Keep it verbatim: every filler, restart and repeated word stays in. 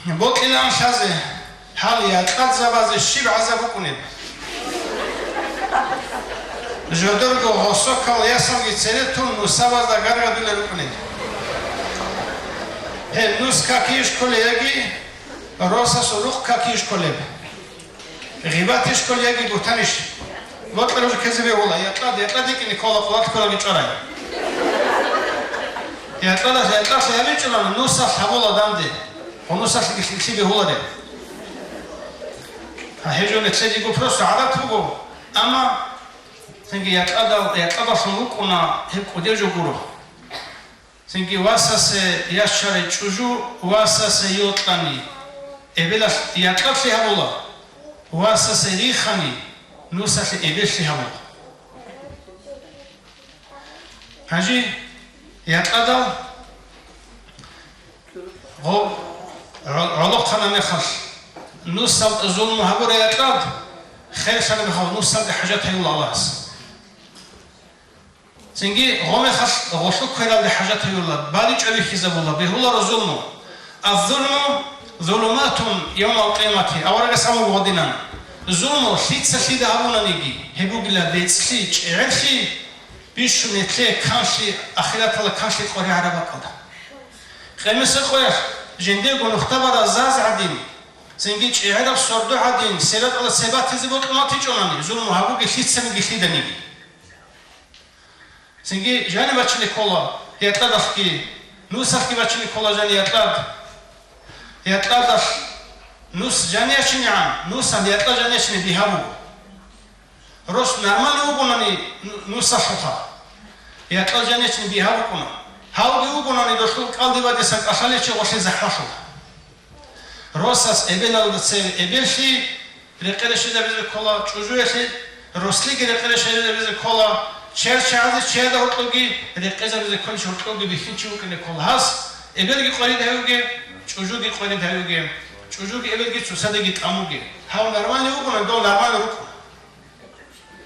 Бокьилаан лъазе, гьал якьадзабазе щиб гӀазаб букӀунеб? Жодорго гъосокал ясалги цере тун нусабазда гаргадулел рукӀунел. Гьеб нус какие щолеб яги росасул рукъ какие щолеб? Гъибатищ кколеб яги бугьтанищ? Бокьараб жо ккезе бегьула, якьад, якьад йикӀине ккола, къулат кколаги чӀварай. Якьадалъ, якьалъи гьабичӀони, нусалъ гьабула данде, ва нусалъги лъикӀлъи бегьулареб. Гьа, гьеб жо нилъеего просто гӀадат буго, амма цинги якьадал, якьадалъун вукӀуна гьеб кӀудеб жо гуро. Цинги васасе яшчарай чӀужу васасе йокьани, эбелалъ якьалъи гьабула, васасе рихани, нусалъе эбеллъи гьабула. Гьанже якьадал гъо-, гӀо-, гӀолохъана мехалъ, нусалда зулму гьабурай якьад, херлъана мехалъ нусалде хӀажат гьаюла Аллагьас. Цинги гъомехалъ гъолъу квералде хӀажат гьаюла, баличӀо бихьизабула, бегьуларо зулму. Аззулму зулуматун явмал къиямати, аварагас абун буго гьединан: зулму лъица-лъида гьабунаниги, гьеб бугила бецӀлъи, чӀегӀерлъи, бищун нилъее канлъи, ахираталда канлъи къваригӀараб бакӀалда. Къемесеб къоялъ жиндирго нухда баразаз гӀадин, цинги чӀегӀераб сордо гӀадин, сираталда цебе батизе бокьун батичӀонани, зулму гьабуге лъицаниги лъиданиги. Цинги жаниб бачине ккола якьадалъги, нусалъги бачине ккола жаниб якьад. Якьадалъ нус жаниб ячинегӀан, нусалъ якьад жаниб ячине бигьа буго. Рос нормально вугонани ну-, нусалъулха, якьад жаниб ячине бигьа букӀуна. Гьавги вугонани долъул кӀалдибадеса кӀалъалев чи гъолъе захӀмалъула. Росас эбелалда цеве эбеллъи рекъеде щвезабизе ккола, чӀужуялъе рослиги рекъеде щвезабизе ккола, чер чагӀазе чияда гьоркьоги рекъезабизе кколищ гьоркьоги бихьинчи вукӀине ккола. Гьас эбелги къварид гьавуге, чӀужуги къварид гьавуге, чӀужуги эбелги цоцаздаги тӀамуге. Гьав нормальный вугони, дов нормальный рукӀуна.